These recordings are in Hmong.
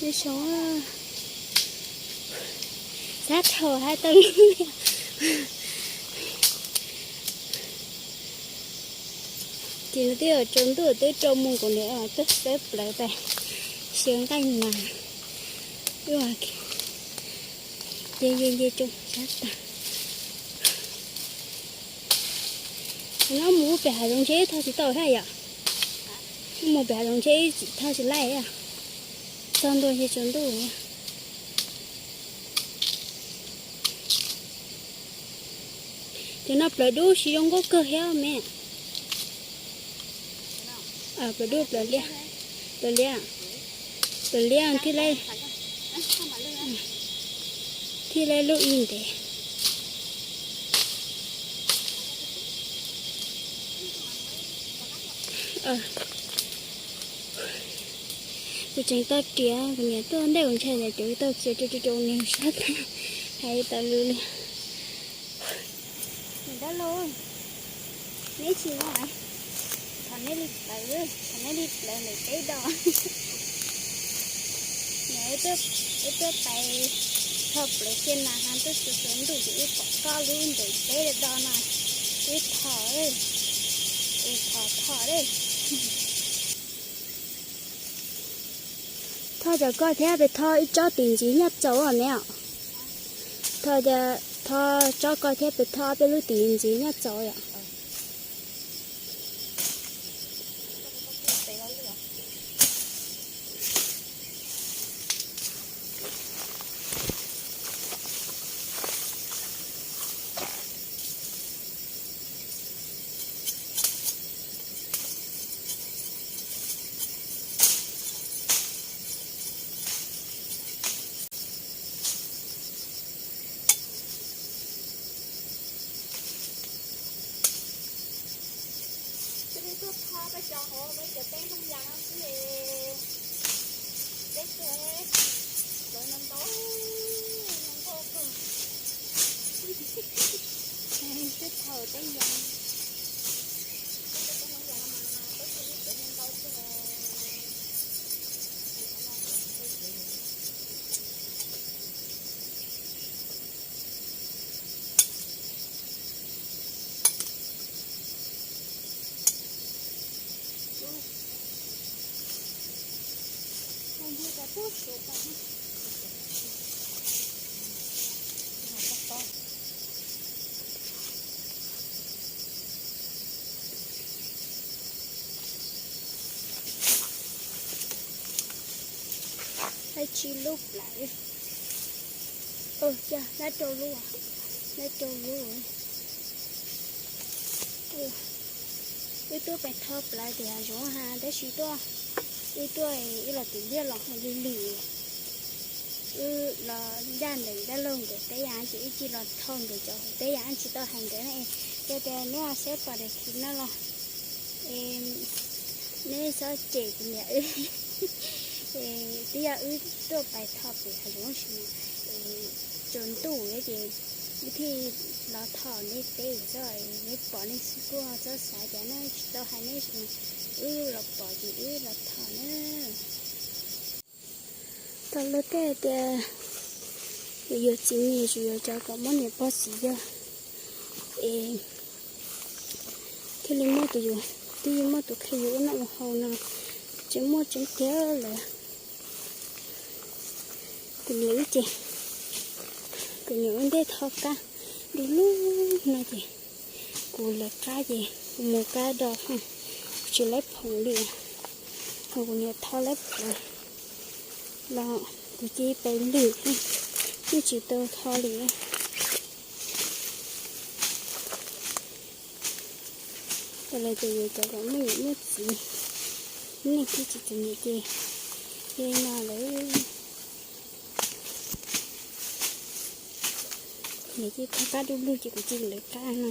Zoo, sab dhau hais tau lub. Ces twb yuav tsaus ntuj twb rau mus kuv niam twb xawb plawv tas, xyaw nqaij nas, ces nce nce tsoo sab tag. No mus pem hav zoov ntshe ib thaj tsis tau thiab yom. Mus pem hav zoov ntshe ib tsis thaj tsis laij, txog ntua ces tsaus ntuj. Ces no plawv dub tsis zoo nkauj kawg thiab me. Plawv dub, plawv liab, plawv liab, plawv liab thiaj li, thiaj li lub ib ntev. Kuv tseem tau riam kuv niam tuaj ntej kuv ntshai tias kuv tau khiav rau rau rau nws sab tag, hais tau lus li. Niam dab laug, neb tsis ua, thov neb li plawv, thov neb li plawv ntawm peb dos. Niam wb tuaj pais tho plawv kiag nas has tuaj tsuav tsuav ntuj ces wb pom koj lub ntawm peb dos no, wb thov, es thov thov. Thov cov koj thiab pes thov ib tsob tim ntxiv nyaj txaus me os. Thov, thov tsob koj thiab pes thov peb lub tim ntxiv nyaj txaus yom. Cia li tuaj tho peb cov hauv peb cov teb ntoo yas no xwb. Teb chaws plawv no ntau, ntau kawg. Twb thaum teb yas, teb ntoo yas no mas peb cia li plawv no ntau kawg. Dab tsi lub plawv, ua cas dab rau lub, dab rau lub. Wb tuaj pais tho plawv tim hav zoov ha, tab sis tuaj, wb tuaj, wb los tim liaj los hauv lwg lwg. Wb los ncaj ntawm dab laug nkawd teb yas ces wb cia los tho nkawd cov hauv teb yas, tsis tau hais nkawd na. Yog tias neb saib pom daim clip no los neb txhob cem kuv niam wb. Twb yog wb tuaj pais tho pem hav zoov sis tsaus ntuj ces wb thiaj los tho neb teb xwb, neb pom nej xwb kuj txhob xav cas na, tsis tau hais neb sis wb los pom ces wb los tho na. Tau luag tej tias yuav yuav txiv niam tsis yuav cov kom muab niam pog txiv yog es thiaj li muaj tus, twb yeej muaj tus qhia yus ua noj ua haus no, tseem muaj tseeb tiag lawm. Kuv niam wb ces, kuv niam ua ntej tho kab du lug no ces kuv lawv qab ces kuv mus kab do, kuv tsis laib phoom li, ho kuv niam tho laib phoom los kuv cia li pais lwm, yeej tsis tau tho li. Tau lawm ces yuav cov kom muaj niam muaj txiv, nej twb tsis txom nyem ces li no lawm. Nws cia li tho kab du lug ces kuv cia li lawv kab no,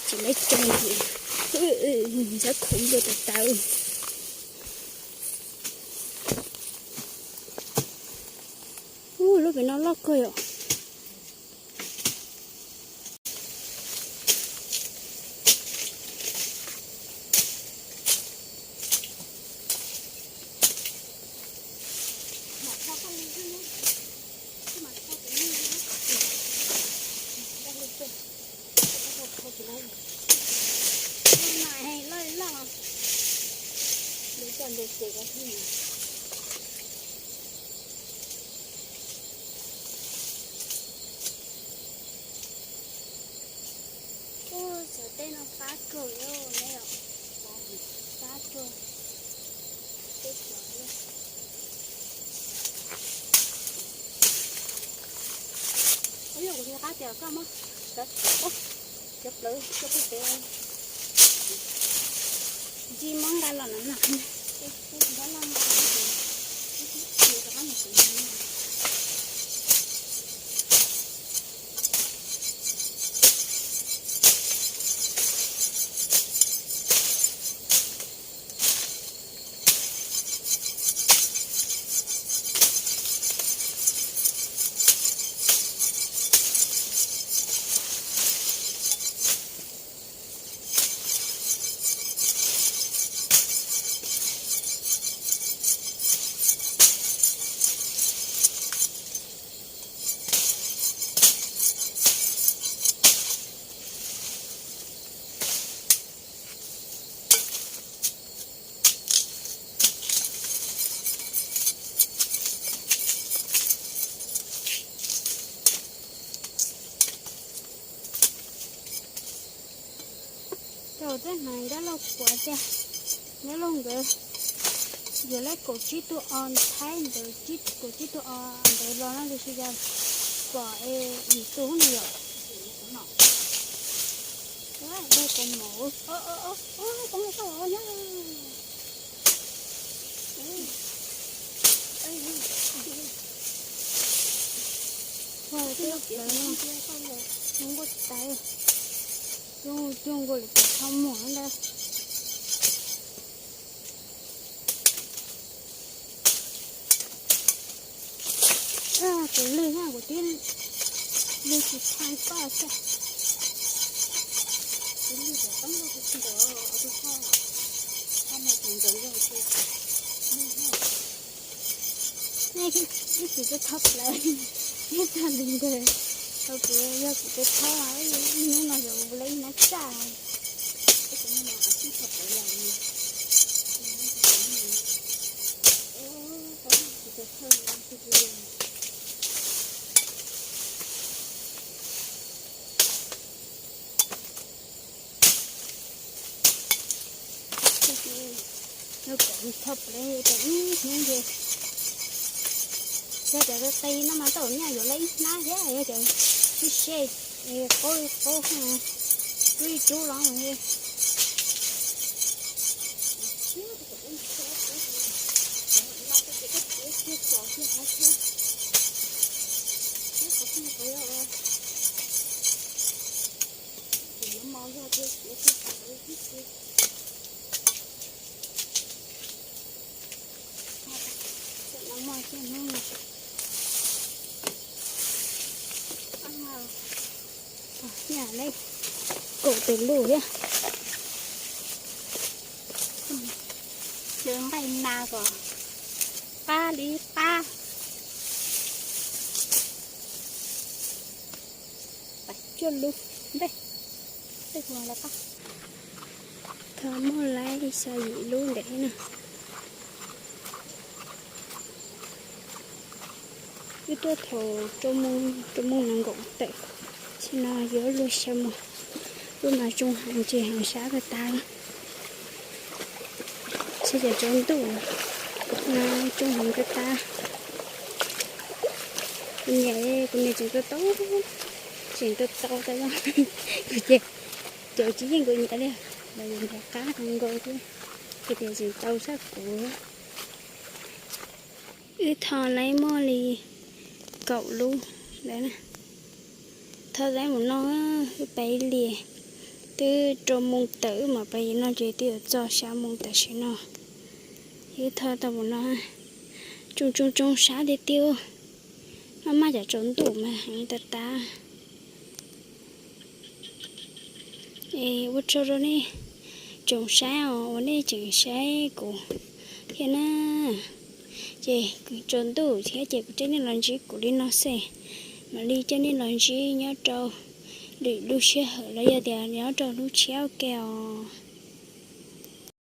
tsis laib cog li, ntxhab khoom npua tas tas. Ub, lub pem no loj kawg yom. Kawg, kab kawg, peb cov. Ua yog kuv qab tias koj muab cov plawv coj pem, ntsib muab nqa los no na. Tau tej hnav dab laug puav tiag, dab laug nkawd yuav lawv kaum tsib tug o Thaib ntawd, kaum tsib tug o ntawd los no tiam sis yog pom es yim tug no yom. Dab kaus mom, ua tej lawv no, nquaj tais, coob coob nkaus li tus tho muag ntawd. Kuv lwg na, kuv twb lwg tsis thaj koj xwb. Nej ib txwm twb thauj plawv, ib tag li ntawd, tau kuv yog kuv twb thauj, hnub no yog kuv lawv ib nab tsaj. Yog kom thauj plawv ces ib hnub ces, yog cov qis no mas tau nyaj yuav lawv ib hnab thiab, yog cov sib seb qaub qaub, rub ib rub los. Kaum tus lus thiab. Cov nqaij nas kom qab li qab. Pab cuaj lub npe, tej hu no lawv qab. Tho muaj laib xya yim lub ntev na. Wb tuaj thaum rau moos nees nkaum tawm, tam sim no yuav luag xya moos. Lub no tsoo heev, tsis heev sab ko taw li. Tsis cov tsaus ntuj no tsoo heev ko taw. Kuv niam, kuv niam tseem tau tau, tseem tau tau tas zog. Kuv ces caum tsis yeej kuv niam li, los yus niam qab heev nkaus thiab, kuv niam tseem tau sab kuv. Wb tho laib muaj li kaum lub ntawd na. Tho laib mus no, wb pais lias, twb rau moos tawm wb mam pais no ces twb yuav txog xya moos tam sim no. Wb tho tau mus no, tsoo tsoo tsoo sab tiag tiag, maj maj cov tsaus ntuj mas heev tas tas. Es ua tsaug rau nej tsoom saib os, uas nej tseem saib kuv thiab na. Ces tsaus ntuj thiab ces kuv coj nej los ntsib kuv li no xwb. Mam li coj nej los ntsib nyob rau lwm lub sij hawm los yog tias nyob rau lub tshiab ua ke os.